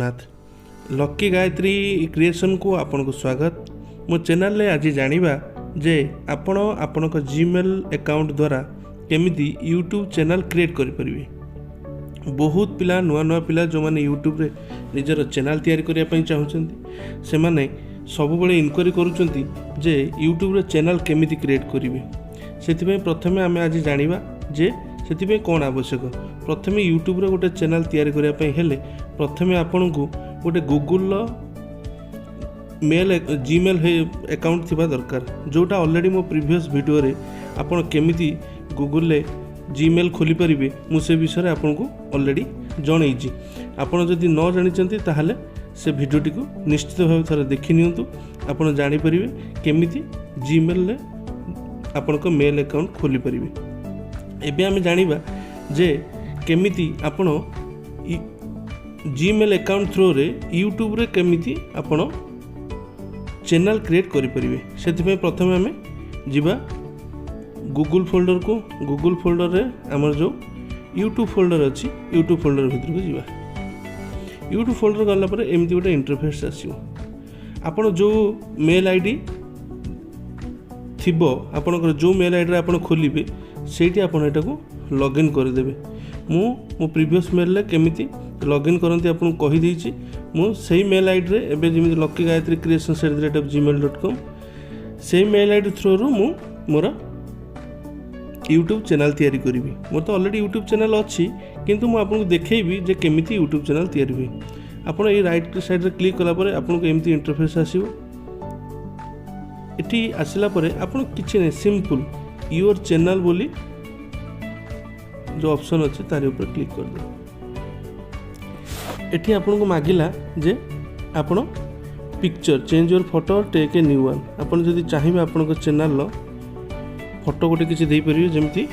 Jagannath. Lucky Gayatri କ୍ରିଏସନ୍କୁ ଆପଣଙ୍କୁ ସ୍ୱାଗତ। ମୋ ଚ୍ୟାନେଲରେ ଆଜି ଜାଣିବା ଯେ ଆପଣ ଆପଣଙ୍କ ଜିମେଲ୍ ଆକାଉଣ୍ଟ ଦ୍ୱାରା କେମିତି ୟୁଟ୍ୟୁବ୍ ଚ୍ୟାନେଲ୍ କ୍ରିଏଟ୍ କରିପାରିବେ। ବହୁତ ପିଲା, ନୂଆ ନୂଆ ପିଲା ଯେଉଁମାନେ ୟୁଟ୍ୟୁବରେ ନିଜର ଚ୍ୟାନେଲ୍ ତିଆରି କରିବା ପାଇଁ ଚାହୁଁଛନ୍ତି, ସେମାନେ ସବୁବେଳେ ଇନକ୍ୱାରି କରୁଛନ୍ତି ଯେ ୟୁଟ୍ୟୁବରେ ଚ୍ୟାନେଲ୍ କେମିତି କ୍ରିଏଟ୍ କରିବେ। ସେଥିପାଇଁ ପ୍ରଥମେ ଆମେ ଆଜି ଜାଣିବା ଯେ ସେଥିପାଇଁ କ'ଣ ଆବଶ୍ୟକ। ପ୍ରଥମେ ୟୁଟ୍ୟୁବରେ ଗୋଟେ ଚ୍ୟାନେଲ୍ ତିଆରି କରିବା ପାଇଁ ହେଲେ ପ୍ରଥମେ ଆପଣଙ୍କୁ ଗୋଟେ ଗୁଗୁଲର ମେଲ୍, ଜିମେଲ୍ ଆକାଉଣ୍ଟ ଥିବା ଦରକାର, ଯେଉଁଟା ଅଲରେଡ଼ି ମୋ ପ୍ରିଭିୟସ୍ ଭିଡ଼ିଓରେ ଆପଣ କେମିତି ଗୁଗୁଲରେ ଜିମେଲ୍ ଖୋଲିପାରିବେ ମୁଁ ସେ ବିଷୟରେ ଆପଣଙ୍କୁ ଅଲରେଡ଼ି ଜଣେଇଛି। ଆପଣ ଯଦି ନ ଜାଣିଛନ୍ତି, ତାହେଲେ ସେ ଭିଡ଼ିଓଟିକୁ ନିଶ୍ଚିତ ଭାବେ ଥରେ ଦେଖି ନିଅନ୍ତୁ। ଆପଣ ଜାଣିପାରିବେ କେମିତି ଜିମେଲ୍ରେ ଆପଣଙ୍କ ମେଲ୍ ଆକାଉଣ୍ଟ ଖୋଲିପାରିବେ। ଏବେ ଆମେ ଜାଣିବା ଯେ କେମିତି ଆପଣ ଜିମେଲ୍ ଆକାଉଣ୍ଟ ଥ୍ରୋରେ ୟୁଟ୍ୟୁବରେ କେମିତି ଆପଣ ଚ୍ୟାନେଲ୍ କ୍ରିଏଟ୍ କରିପାରିବେ। ସେଥିପାଇଁ ପ୍ରଥମେ ଆମେ ଯିବା ଗୁଗୁଲ୍ ଫୋଲ୍ଡରକୁ। ଗୁଗୁଲ୍ ଫୋଲ୍ଡରରେ ଆମର ଯେଉଁ ୟୁଟ୍ୟୁବ୍ ଫୋଲ୍ଡର ଅଛି, ୟୁଟ୍ୟୁବ୍ ଫୋଲ୍ଡର ଭିତରକୁ ଯିବା। ୟୁଟ୍ୟୁବ୍ ଫୋଲ୍ଡର ଗଲା ପରେ ଏମିତି ଗୋଟେ ଇଣ୍ଟରଫେସ୍ ଆସିବ। ଆପଣ ଯେଉଁ ମେଲ୍ I D ଥିବ ଆପଣଙ୍କର, ଯେଉଁ ମେଲ୍ ଆଇଡ଼ିରେ ଆପଣ ଖୋଲିବେ, ସେଇଠି ଆପଣ ଏଟାକୁ ଲଗ୍ଇନ୍ କରିଦେବେ। ମୁଁ ମୋ ପ୍ରିଭିୟସ୍ ମେଲ୍ରେ କେମିତି ଲଗ୍ଇନ୍ କରନ୍ତି ଆପଣଙ୍କୁ କହିଦେଇଛି। ମୁଁ ସେଇ ମେଲ୍ ଆଇଡ଼ିରେ ଏବେ ଯେମିତି lucky Gayatri creations @gmail.com, ସେଇ ମେଲ୍ I D ଥ୍ରୋରୁ ମୁଁ ମୋର ୟୁଟ୍ୟୁବ୍ ଚ୍ୟାନେଲ୍ ତିଆରି କରିବି। ମୋର ତ ଅଲରେଡ଼ି ୟୁଟ୍ୟୁବ୍ ଚ୍ୟାନେଲ୍ ଅଛି, କିନ୍ତୁ ମୁଁ ଆପଣଙ୍କୁ ଦେଖେଇବି ଯେ କେମିତି ୟୁଟ୍ୟୁବ୍ ଚ୍ୟାନେଲ୍ ତିଆରି ହୁଏ। ଆପଣ ଏଇ ରାଇଟ୍ ସାଇଡ଼୍ରେ କ୍ଲିକ୍ କଲା ପରେ ଆପଣଙ୍କୁ ଏମିତି ଇଣ୍ଟରଫେସ୍ ଆସିବ। ଏଠି ଆସିଲା ପରେ ଆପଣ କିଛି ନାହିଁ, ସିମ୍ପଲ୍ your channel ବୋଲି ଯେଉଁ ଅପସନ୍ ଅଛି ତାରି ଉପରେ କ୍ଲିକ୍ କରିଦେବେ। ଏଠି ଆପଣଙ୍କୁ ମାଗିଲା ଯେ ଆପଣ picture, change your photo, take a new one। ଆପଣ ଯଦି ଚାହିଁବେ, ଆପଣଙ୍କ ଚ୍ୟାନେଲ୍ର ଫଟୋ ଗୋଟେ କିଛି ଦେଇପାରିବେ। ଯେମିତି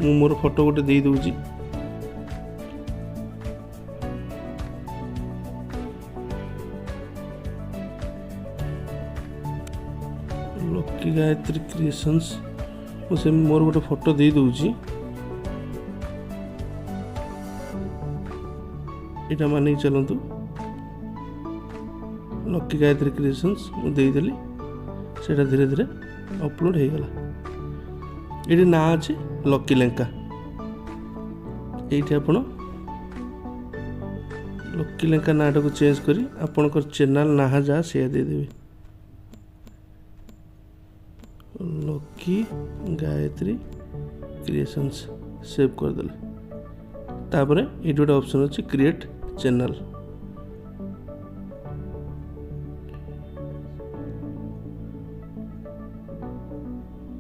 ମୁଁ ମୋର ଫଟୋ ଗୋଟେ ଦେଇଦେଉଛି, ଲକି ଗାୟତ୍ରୀ କ୍ରିଏସନ୍ସ। ମୁଁ ସେ ମୋର ଗୋଟେ ଫଟୋ ଦେଇଦେଉଛି। ଏଇଟା ମାନିକି ଚାଲନ୍ତୁ ଲକି ଗାୟତ୍ରୀ କ୍ରିଏସନ୍ସ। ମୁଁ ଦେଇଦେଲି, ସେଇଟା ଧୀରେ ଧୀରେ ଅପଲୋଡ଼ ହେଇଗଲା। ଏଇଠି ନାଁ ଅଛି ଲକି ଲେଙ୍କା। ଏଇଠି ଆପଣ ଲକି ଲେଙ୍କା ନାଁଟାକୁ ଚେଞ୍ଜ କରି ଆପଣଙ୍କର ଚ୍ୟାନେଲ୍ ନାଁ ଯାହା ସେଇଆ ଦେଇଦେବେ, ଲକି ଗାୟତ୍ରୀ କ୍ରିଏସନ୍ସ। ସେଭ୍ କରିଦେଲେ। ତାପରେ ଏଇଠି ଗୋଟେ ଅପସନ୍ ଅଛି, କ୍ରିଏଟ୍ ଚ୍ୟାନେଲ୍।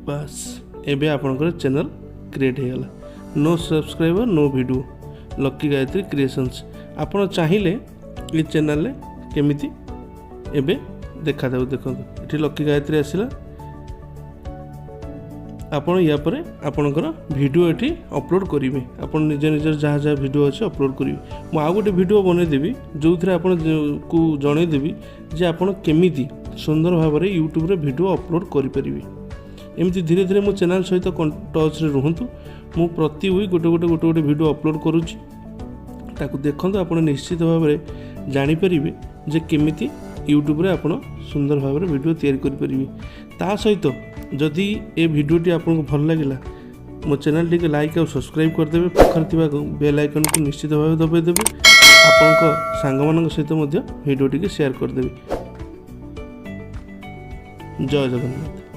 ବାସ୍, ଏବେ ଆପଣଙ୍କର ଚ୍ୟାନେଲ୍ କ୍ରିଏଟ୍ ହେଇଗଲା। No subscriber, no video, lucky Gayatri creations. ଆପଣ ଚାହିଁଲେ ଏ ଚ୍ୟାନେଲ୍ରେ କେମିତି ଏବେ ଦେଖାଯାଉ, ଦେଖନ୍ତୁ, ଏଠି ଲକି ଗାୟତ୍ରୀ ଆସିଲା। ଆପଣ ୟା ପରେ ଆପଣଙ୍କର ଭିଡ଼ିଓ ଏଠି ଅପଲୋଡ଼ କରିବେ। ଆପଣ ନିଜ ନିଜର ଯାହା ଯାହା ଭିଡ଼ିଓ ଅଛି ଅପଲୋଡ଼ କରିବେ। ମୁଁ ଆଉ ଗୋଟେ ଭିଡ଼ିଓ ବନେଇଦେବି, ଯେଉଁଥିରେ ଆପଣକୁ ଜଣେଇଦେବି ଯେ ଆପଣ କେମିତି ସୁନ୍ଦର ଭାବରେ ୟୁଟ୍ୟୁବରେ ଭିଡ଼ିଓ ଅପଲୋଡ଼ କରିପାରିବେ। ଏମିତି ଧୀରେ ଧୀରେ ମୋ ଚ୍ୟାନେଲ୍ ସହିତ ଟଚ୍ରେ ରୁହନ୍ତୁ। ମୁଁ ପ୍ରତି ୱିକ୍ ଗୋଟେ ଗୋଟେ ଗୋଟେ ଗୋଟେ ଭିଡ଼ିଓ ଅପଲୋଡ଼ କରୁଛି, ତାକୁ ଦେଖନ୍ତୁ। ଆପଣ ନିଶ୍ଚିତ ଭାବରେ ଜାଣିପାରିବେ ଯେ କେମିତି ୟୁଟ୍ୟୁବରେ ଆପଣ ସୁନ୍ଦର ଭାବରେ ଭିଡ଼ିଓ ତିଆରି କରିପାରିବେ। ତା ସହିତ ଯଦି ଏ ଭିଡ଼ିଓଟି ଆପଣଙ୍କୁ ଭଲ ଲାଗିଲା, ମୋ ଚ୍ୟାନେଲ୍ ଟିକେ ଲାଇକ୍ ଆଉ ସବସ୍କ୍ରାଇବ୍ କରିଦେବେ। ପାଖରେ ଥିବା ବେଲ୍ ଆଇକନ୍କୁ ନିଶ୍ଚିତ ଭାବେ ଦବାଇ ଦେବେ। ଆପଣଙ୍କ ସାଙ୍ଗମାନଙ୍କ ସହିତ ମଧ୍ୟ ଭିଡ଼ିଓଟିକୁ ସେୟାର କରିଦେବେ। ଜୟ ଜଗନ୍ନାଥ।